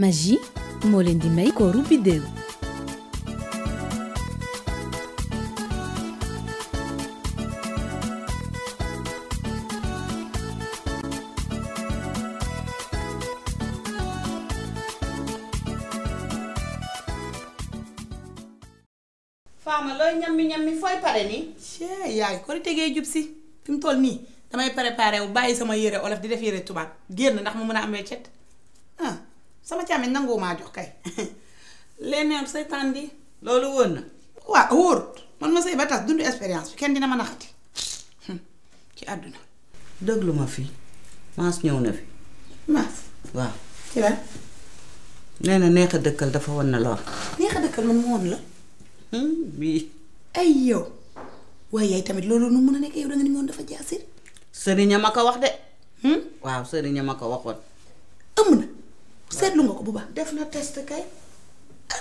Magie moo leen di may kooru biddéew. Fama looy ñammi fooy pare nii. yaay ko tegee jub si fi mu toll nii damay préparé wu bàyyi sama yére olof di def yére tubaab génn ndax mu mën a am weccet sama càmmiñ nangoo maa jox kay leneen seytaan di loolu wóor na. waaw wóorut man ma sëy ba tas dund expérience bi kenn dina mën a xati ci àdduna. dëglu ma fii maas ñëw na fi. maas waaw. ci la nee na neex a dëkkal dafa wan na lor. neex a dëkkal man mu woon la. bii. ay yow waaye yaay tamit loolu nu mën a nekk yow da nga ni moom dafa jaasir. sëriña ma ko wax de. waaw sëriña ma ko waxoon. ëmm na seetlu nga ko bu baax. def na test kay.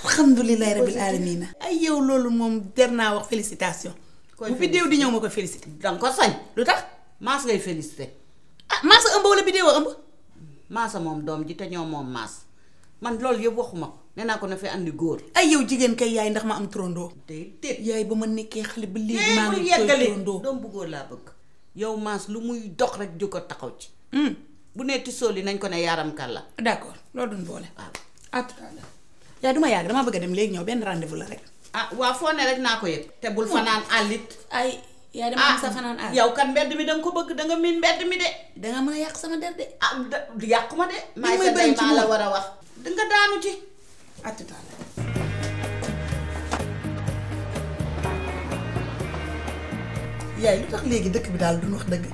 alhamdulilah rabil aalamiina. ay yow loolu moom der naa wax félicitation. bu biddéew di ñëw ma ko félicité. danga ko sañ. lu tax maas ngay félicité. maasa ëmb wala biddéew a ëmb. maasa moom doom ji te ñoo moom maas man loolu yëpp waxuma ko nee naa ko na fi andi góor. ay yow jigéen kay yaay ndax ma am trondoo. déedéet yaay ba ma nekkee xale ba léegi maa ngi yeggale trondoo. doom bu góor laa bëgg. yow maas lu muy dox rek jóg ko taxaw ci. bu netti sóoli nañ ko ne yaram kàlla. d'accord loolu duñ boole. waaw à tout à l'heure. yaa duma yàgg damaa bëgg a dem léegi ñëw benn rendez-vous la rek. waa foo ne rek naa ko yëg. te bul fanaan àllit. ay yaa dama am sa fanaan àll. yow kan mbedd mi danga ko bëgg danga miin mbedd mi de. danga mën a yàq sama der de. yàqu ma de. may sa bëri day ci maa la moom. war a wax. danga daanu ci. à tout à l'heure. yaay lu tax léegi dëkk bi daal duñ wax dëgg.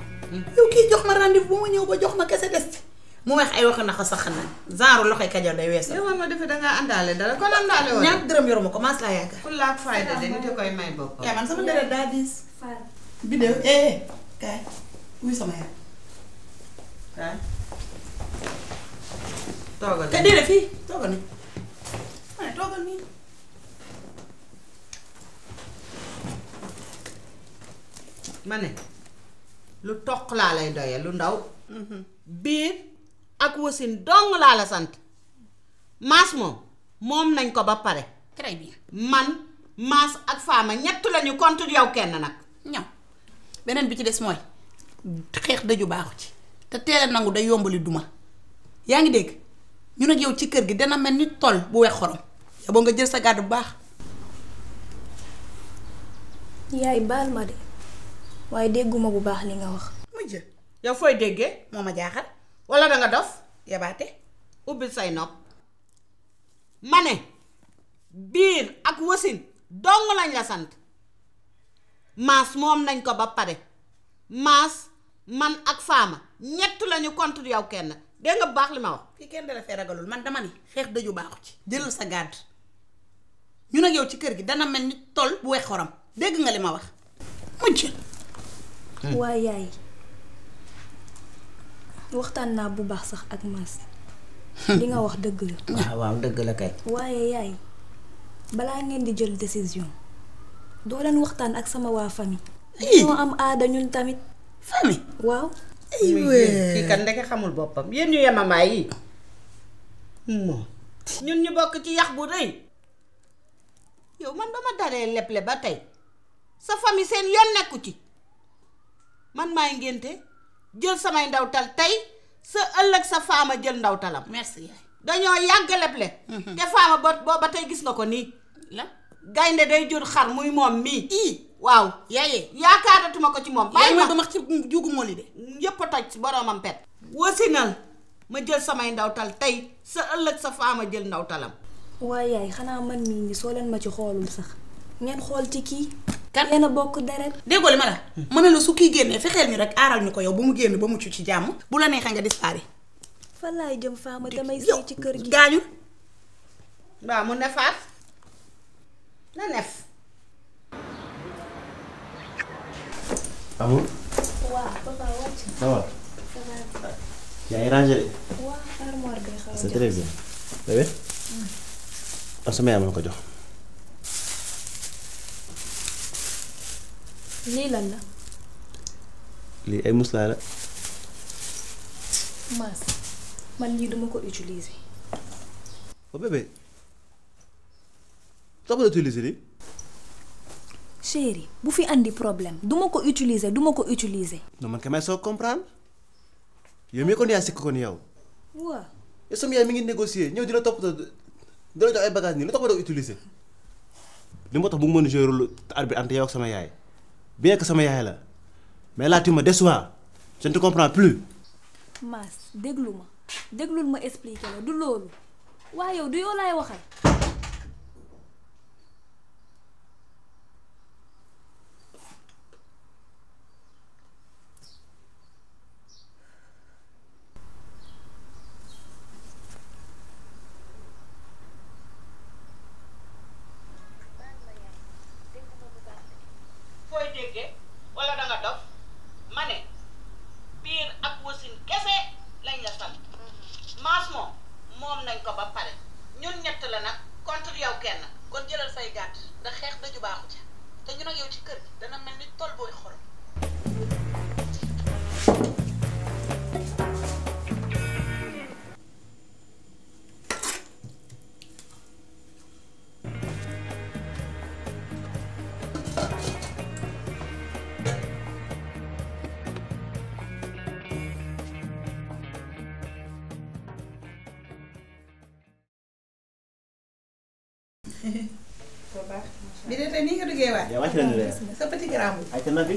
yow kii jox ma rendez-vous bu ma ñëw ba jox ma kese des ci. mu wax ay wax na ko sax na genre loxoy kajoor day weesoo. yow ma defe dangaa àndaale dara kon àndaale woon. ñaar dërëm yoruma ko maas laa yaakaar. fulla ak fayda de nit a koy may boppam. yaa man sama deret daa diis. Fall. bidéo kaay wuy sama yaay. kaay. toogal te déedéet fii toogal nii. ma ne toogal nii. ma ne lu toq laa lay doye lu ndaw. biir ak wasin dong laa la sant. maas moom nañ ko ba pare. très bien. man maas ak faama ñett lañu contre yow kenn nag. ñaw beneen bi ci des mooy xeex daju baaxu ci te teel a nangu day yombali duma yaa ngi dégg ñu nag yow ci kër gi dana mel ni tool bu wex xorom yow boo nga jël sa gàddu bu baax. yaay baal ma de waaye dégguma bu baax li nga wax. mu jël yow fooy déggee. moo ma jaaxal walla danga dof. yabaate. ubbil say nopp. ma ne biir ak wasin dong lañ la sant. maas moom nañ ko ba pare. maas man ak faama ñett lañu contre yow kenn dégg nga bu baax li ma wax. fii kenn dala fee ragalul man dama ni xeex daju baaxu ci jëlal sa gàdd ñu nag yow ci kër gi dana mel ni tool bu wex xorom dégg nga li ma wax mu jël. waaye yaay waxtaan naa bu baax sax ak Maas li nga wax dëgg la. waaw dëgg la kay. waaye yaay balaa ngeen di jël décision doo leen waxtaan ak sama waa famille. ñoo am aada ñun tamit. famille. waaw. kii kan ndeke xamul boppam yéen ñu yemamaay yi moom ñun ñu bokk ci yax bu rëy. yow man ba ma daree leble ba tey sa famille seen yoon nekku ci. man maay ngénte jël samay ndawtal tey sa ëllëg sa faama jël ndawtalam. merci yaay. dañoo yàgg leble. te faama ba tey gis nga ko nii. la gaynde day jur xar muy moom mii. waaw yaayee. yaakaaratuma ko ci moom. yaay bàyyi mooy ma ba ma ci jugu mooli de. yëpp a toj si boroomam pet. wasinal ma jël samay ndawtal tey sa ëllëg sa faama jël ndawtalam. waaye yaay xanaa man mii ngi soo leen ma ci xoolul sax ngeen xool ci kii. kan yéen a bokk deret. déggoo li ma la. mën na la su kii génnee fexeel ñu rek aaral ñu ko yow ba mu génn ba mucc ci jàmm. bu la neexee nga disparu. fan laay jëm faama damay sëy ci kër gi. gaañul. waaw mu nefaat na nef. amul. waaw papa wàcc. ça va. yaa ngi rangé de. waaw armoire bi xaw a c'est très bien. bébé. am sama yaay ma la ko jox. lii lan la. lii ay muslaa la. Maas man lii duma ko utiliser ba bébé sax ba utiliser lii. chéri bu fi andi problème duma ko utiliser duma ko utiliser. non man kay may soo comprendre yow mii kon yaa sikk kon yow. waaw. yow sama yaay mi ngi négocier ñëw dina toppatoo dina jox ay bagages nii lu tax ma doon utiliser. li moo tax bu mu mën a jouer rôle arbitre entre yow ak sama yaay bien que sama yaay la mais là tu me déçois je ne te comprends plus. Mass déglul ma expliquer la du loolu waaye yow du yow laay waxal. fooy déggee wala danga dof ma ne biir ak wasin kese lañ la sant maas moom nañ ko ba pare ñun ñett la nag contre yow kenn kon jëlal say gàtt ndax xeex daju baaxu ca te ñun ak yow ci kër gi dana mel ni tol booy xorom. bi de tey nii nga duggee waay. yaa wàcc nañu de. sa petit gramme. ay ca na fi.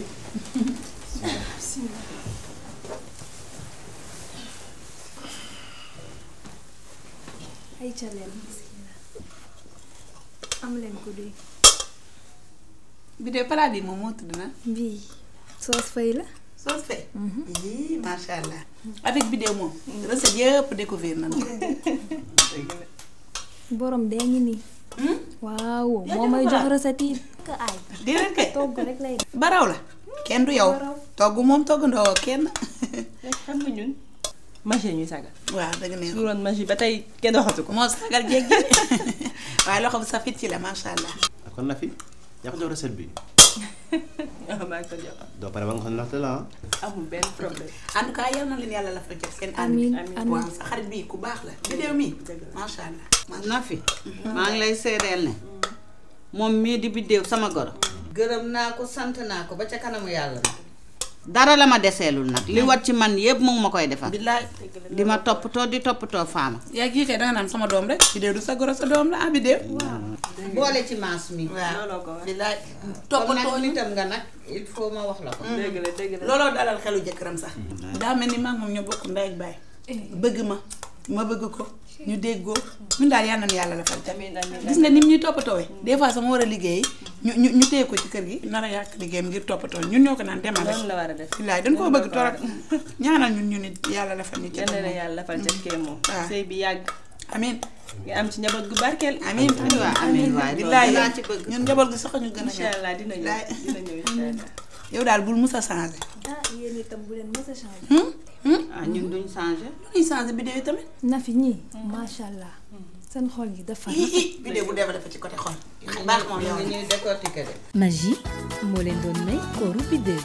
ay ca leen am leen ko doy. bi de palaat bi moom moo tudd na. bii soos fay la. soos fay. yii macha allah. avec vidéo moom. recette yëpp découvrir nañu ko. borom dee ngi nii. waaw moo may jox recette yi ka ay. déedéet kay togg rek lay def. baraw la. kenn du yow. Baraw. togg moom togg ndoo kenn. xam nga ñun machine ñuy sagal. waaw dëgg neex. su doon machine ba tey kenn waxatu ko. moo sagal jéggi waaye loxo bu safit ci la macha allah. kon na fi yaa ko jox recette bi. waaw maa ngi ko jox. doo pare ba nga xam ndaxte la ah. amul benn problème. en tout cas yal na leen yàlla la fa jëf seen ànd. amiin amiin. amiin. waaw sa xarit bii ku baax la. vidéo mi macha allah. na fi maa ngi lay seedeel ne moom mii di biddéew sama goro gërëm naa ko sant naa ko ba ca kanamu yàlla na dara la ma deseelul nag li wat ci man yëpp mu ngi ma koy defal billaay. di ma toppatoo di toppatoo faama yaa ngi kay danga naan sama doom rek. vidéo du sa goro sa doom la ah vidéo. boole ci maas mi waaw looloo ko wax. billaay. comme nag toppatoo ñu. nitam nga nag il faut ma wax la ko dëgg la dëgg la. looloo dalal xelu jëkkëram sax. daa mel ni maa ngi moom ñoo bokk ndey ak baay. bëgg ma bëgg ko ñu déggoo ñun daal yal nañu yàlla la fal. amiin amiin gis nga ni mu ñuy toppatoowee des fois sama war a liggéey ñu téye ko ci kër gi nar a yàq liggéeyam ngir toppatoo ñun ñoo ko naan demal rek. loolu la war a def. billaay dañ koo bëgg torop ñaanal ñun nit yàlla la fal ñu ci yal na yàlla lafal ca kee moom. waaw. sëy bi yàgg. amiin nga am ci njaboot gu barkeel. amiin waaw amiin waay billaay loolu laa ci bëgg ñun njaboot gi sax ñu gën a incha allah dina ñëw billaay. dina ñëw incha allah. yow daal bul mus a changé. ah yéen itam bu leen mës a changé. ah ñun duñ changé lu ñuy changé vidéo yi tamit. na fi ñii. macha allah. seen xol yi dafa rafet. vidéo bu dafa ci côté xol. baax moom yow ñu ngi ñuy décortiquer de Magie moo leen doon may kooru biddéew